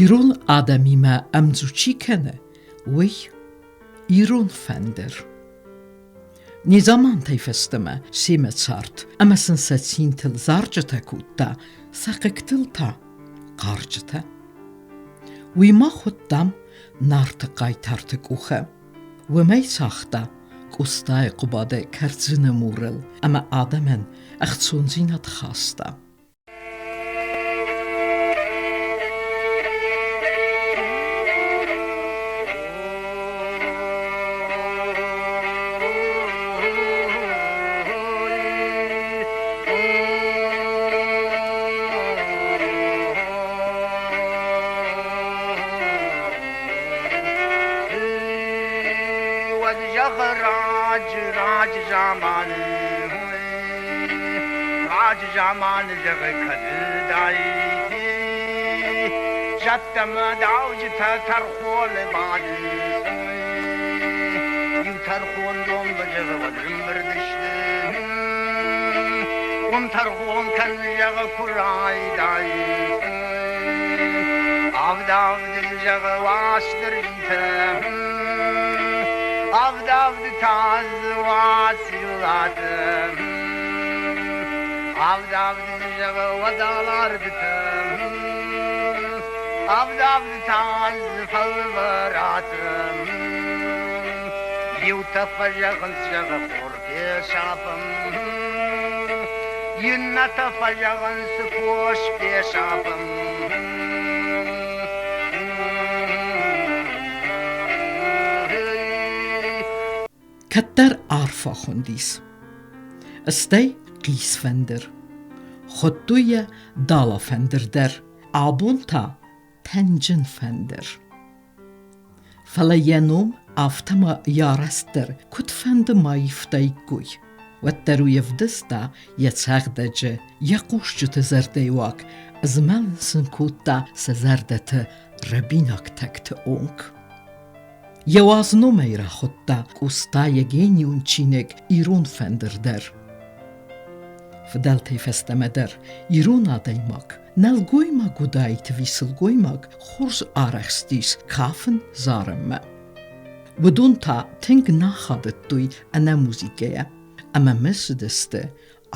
Ирон адӕмимӕ ӕмдзу чи кӕны, уый ирон фӕндыр. Незамантӕй фӕстӕмӕ семӕ цард ӕмӕ сын сӕ цинтыл зарджытӕ кодта, сӕ хъыгтыл та хъарджытӕ. Уый ма хуыдтам Нарты хъайтарты къухы. Уымӕй цагъта Къостайы Хъуыбады кӕрдзыны мурыл ӕмӕ адӕмӕн ӕхцондзинад хаста. Заманы зӕгъы кӕдыдаити, зӕдтӕ мӕ дауджытӕ тӕрхоны бадынц. Иу тӕрхондон зӕгъы уӕд ӕмбырд сты. Уым тӕрхон кӕны зӕгъы куы райдайынц. Авд-авды зӕгъы Уастырджитӕ, авд-авды та дзы Уациллатӕ. Авд-авды зӕгъы уӕд алардытӕ, авд-авды та дзы фӕлвӕратӕ. Иутӕ фӕзӕгъынц, зӕгъы, хор фесафӕм, иннӕтӕ фӕзӕгъынц, фос фесафӕм. Кӕддӕр арфӕ хуындис. Стӕй хъисфӕндыр. Хуыдтой йӕ далафӕндыр дӕр, абон та тӕнджын фӕндыр. Фӕлӕ йӕ ном афтӕ ма йӕ арӕзт дӕр куыдфӕнды ма ивтаиккой, уӕддӕр уый ӕвдыста йӕ цӕгъдӕджы, йӕ хъусджыты зӕрдӕйыуаг, змӕлын сын кодта сӕ зӕрдӕты рӕбинаг тӕгты онг. Йӕ уаз номӕй рахуыдта Къоста йӕ генион чиныг «Ирон фӕндыр» дӕр. Фыдӕлтӕй фӕстӕмӕ дӕр ирон адӕймаг, нӕлгоймаг уыдаид ӕви сылгоймаг, хорз арӕхстис кафын, зарынмӕ. Уыдон та тынг нӕ ахадыдтой ӕнӕ музыкӕйӕ ӕмӕ мысыдысты,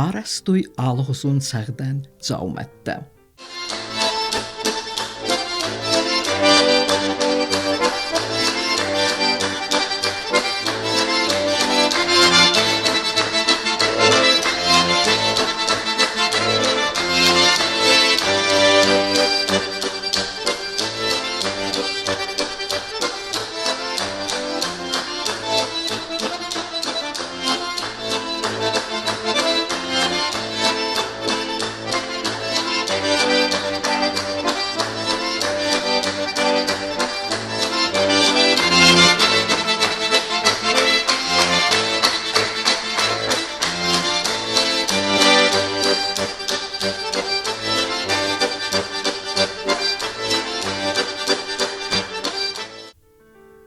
арӕзтой алыгъуызон цӕгъдӕн дзаумӕттӕ.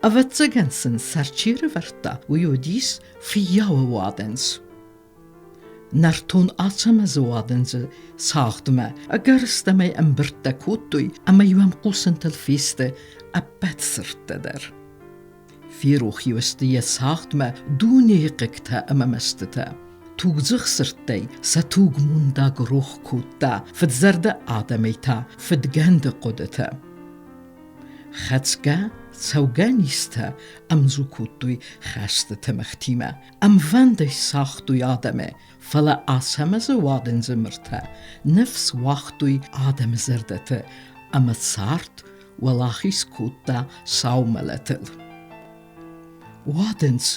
Ӕвӕццӕгӕн сын сӕр чи рывӕрдта, уый уыдис фыййауы уадындз. Нӕртон Ацӕмӕзы уадындзы цагъдмӕ ӕгӕрыстӕмӕй ӕмбырдтӕ кодтой ӕмӕ-иу ӕм хъусынтыл фесты ӕппӕт сырдтӕ дӕр. Ферох-иу сты йӕ цагъдмӕ дунейы хъыгтӕ ӕмӕ мӕстытӕ. Тугдзых сырдтӕй сӕ тугмондаг рох кодта, фыдзӕрдӕ адӕмӕй та фыдгӕнды хъуыдытӕ. Хӕцгӕ цӕугӕ низтӕ ӕмдзу кодтой хӕсты тымыгътимӕ, ӕмвӕндӕй цагътой адӕмы, фӕлӕ Ацӕмӕзы уадындзы мыртӕ ныфс уагътой адӕмы зӕрдӕты ӕмӕ цард уӕлахиз кодта сау мӕлӕтыл. Уадындз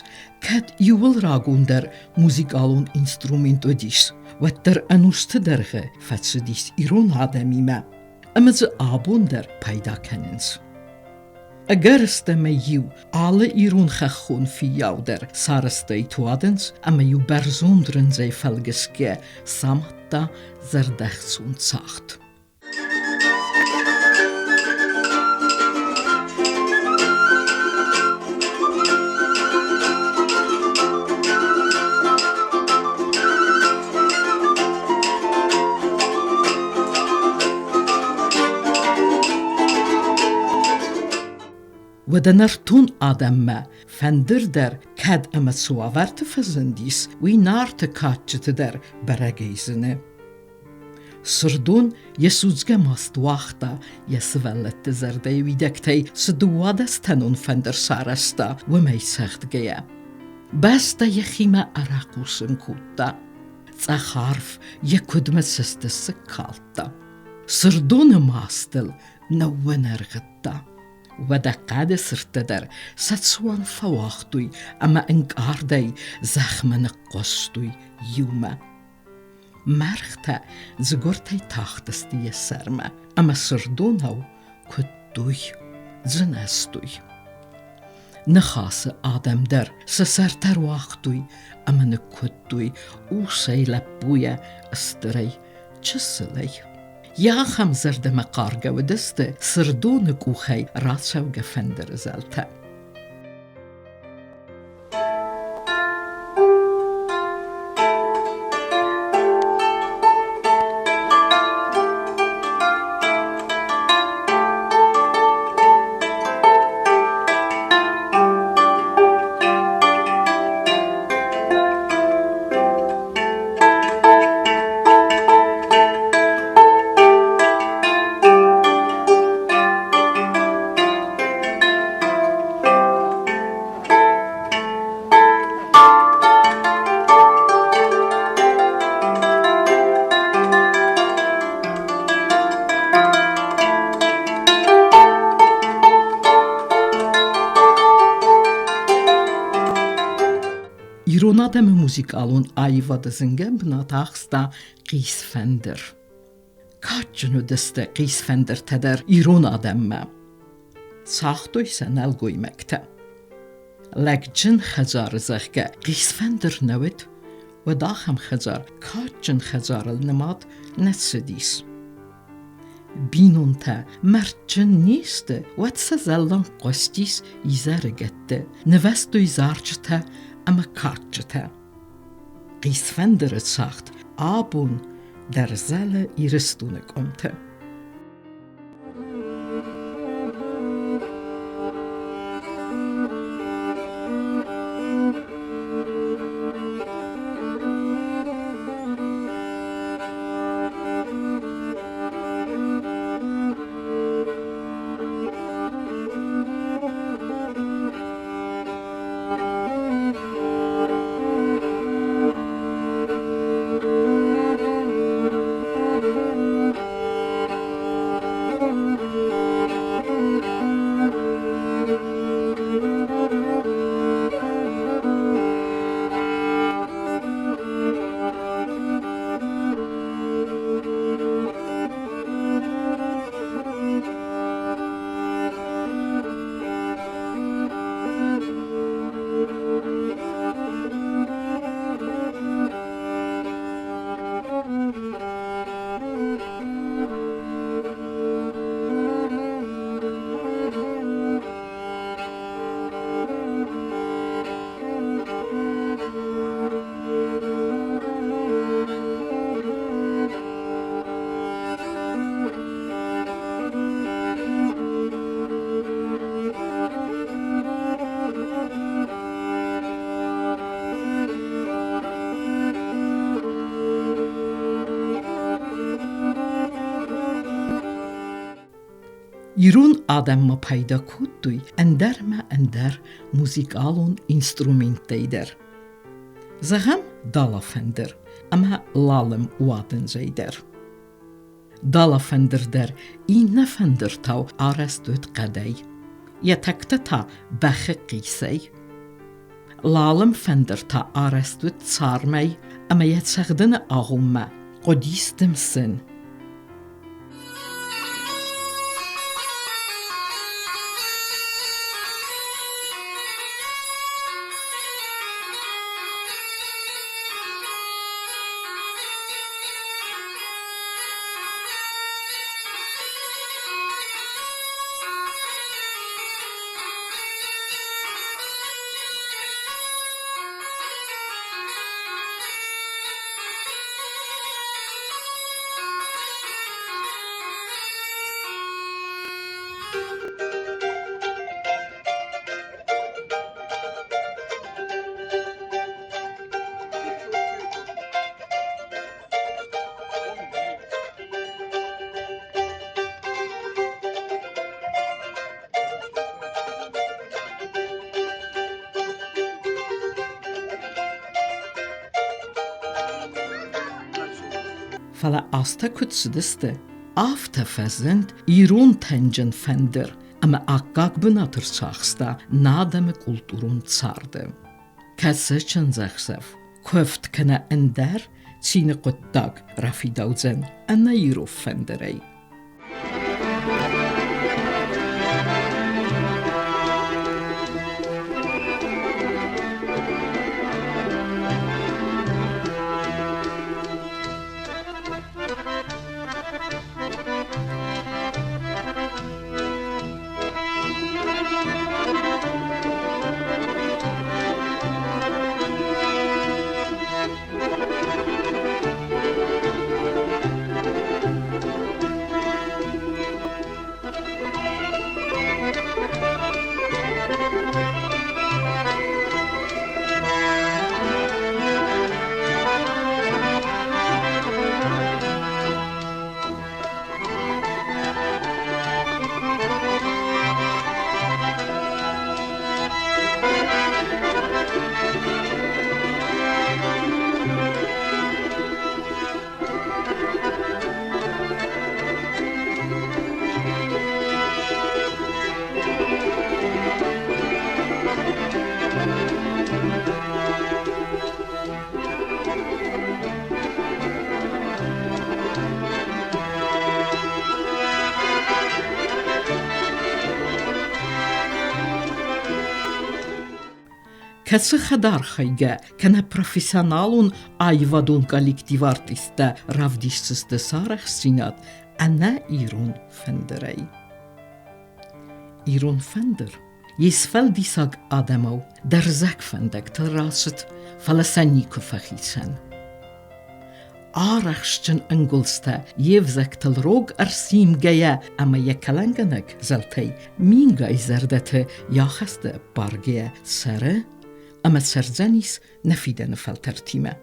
кӕд иууыл рагондӕр музыкалон инструмент уыдис, уӕддӕр ӕнусты дӕргъы фӕцыдис ирон адӕмимӕ ӕмӕ дзы абон дӕр пайда кӕнынц. Ӕгӕрыстӕмӕй-иу алы ирон хӕххон фыййау дӕр сарӕзтӕй туадындз ӕмӕ-иу бӕрзонд рындзӕй фӕлгӕсгӕ самадта зӕрдӕхцон цагъд. Уӕдӕ нӕртон адӕммӕ фӕндыр дӕр кӕд ӕмӕ цы уавӕрты фӕзындис, уый Нарты кадджыты дӕр бӕрӕгӕй зыны. Сырдон йӕ судзгӕ маст уагъта, йӕ сывӕллӕтты зӕрдӕйы уидӕгтӕй цы дыууадӕстӕнон фӕндыр сарӕзта, уымӕй цӕгъдгӕйӕ. Бӕстӕ йӕхимӕ ӕрӕхъусын кодта. Цъӕх арв йӕ куыдмӕ цӕстысыг калдта. Сырдоны мастыл нӕууӕнӕргъыдта. Уӕдӕ хъӕды сырдтӕ дӕр сӕ цуан фӕуагътой ӕмӕ ӕнкъардӕй зӕхмӕ ныхъхъуыстой иумӕ. Мӕргътӕ дзыгуыртӕй тахтысты йӕ сӕрмӕ ӕмӕ сырдонау куыдтой, дзынӕзтой. Ныхасы адӕм дӕр сӕ сӕртӕ руагътой ӕмӕ ныккуыдтой усӕй лӕппуйӕ, стырӕй, чысылӕй. Йӕ ахӕм зӕрдӕмӕхъаргӕ уыдысты Сырдоны къухӕй рацӕугӕ фӕндыры зӕлтӕ. Ирон адӕмы музыкалон аивады зынгӕ бынат ахста хъисфӕндыр. Кадджын уыдысты хъисфӕндыртӕ дӕр ирон адӕммӕ. Цагътой сӕ нӕлгоймӕгтӕ. Лӕгджын хӕдзары, зӕгъгӕ, хъисфӕндыр нӕ уыд, уӕд ахӕм хӕдзар кадджын хӕдзарыл нымад нӕ цыдис. Бинонтӕ мӕрдджын не сты, уӕд сӕ зӕлланг хъуыстис изӕрыгӕтты, нывӕзтой зарджытӕ ӕмӕ кадджытӕ. Хъисфӕндыры цагъд абон дӕр зӕлы Ирыстоны къуымты. Ирон адӕм ма пайда кодтой ӕндӕр ӕмӕ ӕндӕр музыкалон инструменттӕй дӕр. Зӕгъӕм, далафӕндыр ӕмӕ лалым уадындзӕй дӕр. Далафӕндыр дӕр иннӕ фӕндыртау арӕзт уыд хъӕдӕй, йӕ тӕгтӕ та бӕхы хъисӕй. Лалым фӕндыр та арӕзт уыд цармӕй ӕмӕ йӕ цӕгъдыны агъоммӕ хъуыдис дымсын. Фӕлӕ азтӕ куыд цыдысты, афтӕ фӕзынд ирон тӕнджын фӕндыр ӕмӕ аккаг бынат ӕрцахста нӕ адӕмы культурон царды. Кӕцы чындзӕхсӕв, куывд кӕнӕ ӕндӕр цины хъуыддаг рафидаудзӕн ӕнӕ ирон фӕндырӕй. Кӕцы хӕдархайгӕ кӕнӕ профессионалон аивадон коллектив артисттӕ равдисдзысты сӕ арӕхстдзинад ӕнӕ ирон фӕндырӕй. Ирон фӕндыр йе сфӕлдисӕг адӕмау дӕрзӕг фӕндӕгтыл рацыд, фӕлӕ сӕ никуы фӕхицӕн. Арӕхстджын ӕнгуылдзтӕ йе взӕгтыл рог ӕрсимгӕйӕ ӕмӕ йӕ кӕлӕнгӕнӕг зӕлтӕй мингай зӕрдӕты йӕ ахӕсты ӕппаргӕйӕ цӕры ӕмӕ цӕрдзӕнис нӕ фидӕны фӕлтӕртимӕ.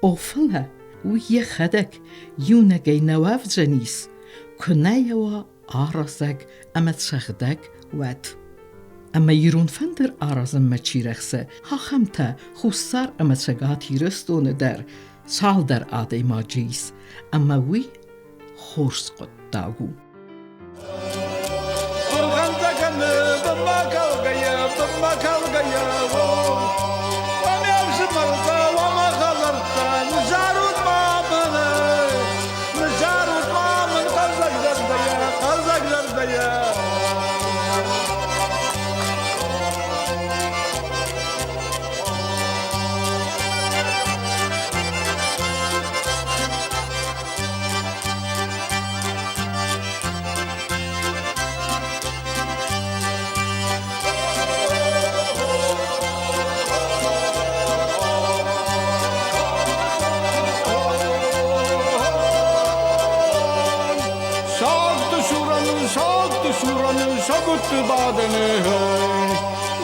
О, фӕлӕ уый йӕхӕдӕг иунӕгӕй нӕ уӕвдзӕнис, куы нӕ йӕ уа аразӕг ӕмӕ цӕгъдӕг, уӕд. Ӕмӕ ирон фӕндыр аразынмӕ чи рӕхсы, ахӕмтӕ Хуссар ӕмӕ Цӕгат Ирыстоны дӕр цалдӕр адӕймаджы ис, ӕмӕ уый хорз хъуыддаг у. Пырхӕнтӕ кӕны бынмӕ калгӕйӕ, бынмӕ калгӕйӕ, о. Уӕ ме фсымӕртӕ, уӕ мӕ хӕлӕрттӕ, ныззарут ма мӕнӕ, ныззарут ма мын хъӕлдзӕг зӕрдӕйӕ, хъӕлдзӕг зӕрдӕйӕ. Сагты сураны, сагуты бадӕны,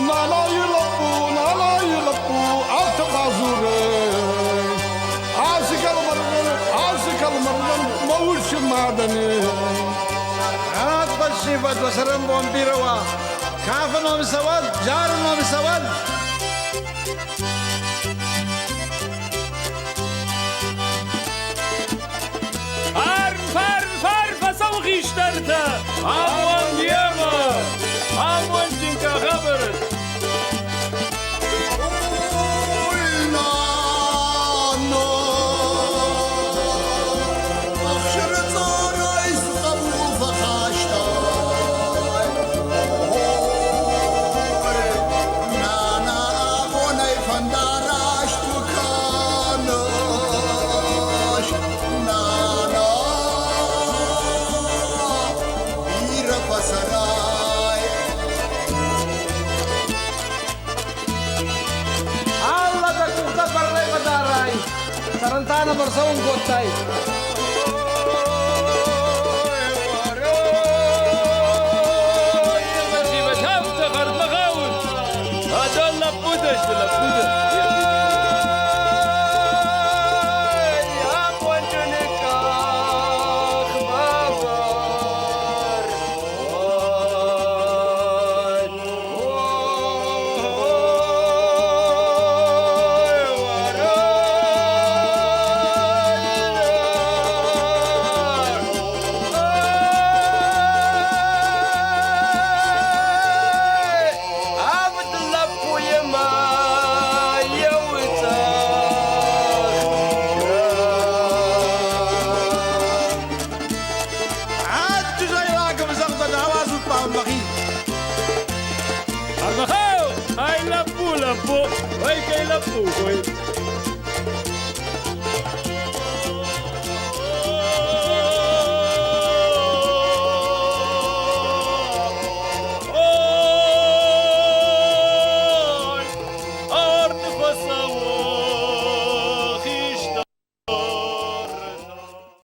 Налайы лӕппу, налайы лӕппу, афтӕ бадзуры. Ацы кӕлмӕрзӕн, ацы кӕлмӕрзӕн мӕ усы мадӕн. Фӕсивӕд уӕ цӕрӕнбон бирӕ уа! Кафын уӕм цӕуӕд, зарын уӕм цӕуӕд! Фарн, фарн, фарн, фӕцӕуы хистӕртӕ! Амонд йемӕ! Амондджын кӕхӕбырыт! Алла дӕ къухтӕ бӕрнӕй фӕдарай, цӕрӕнтӕ нӕм ӕрцӕуын кодтай. Ай, лапу, лапу, ой, кай лапу, ой.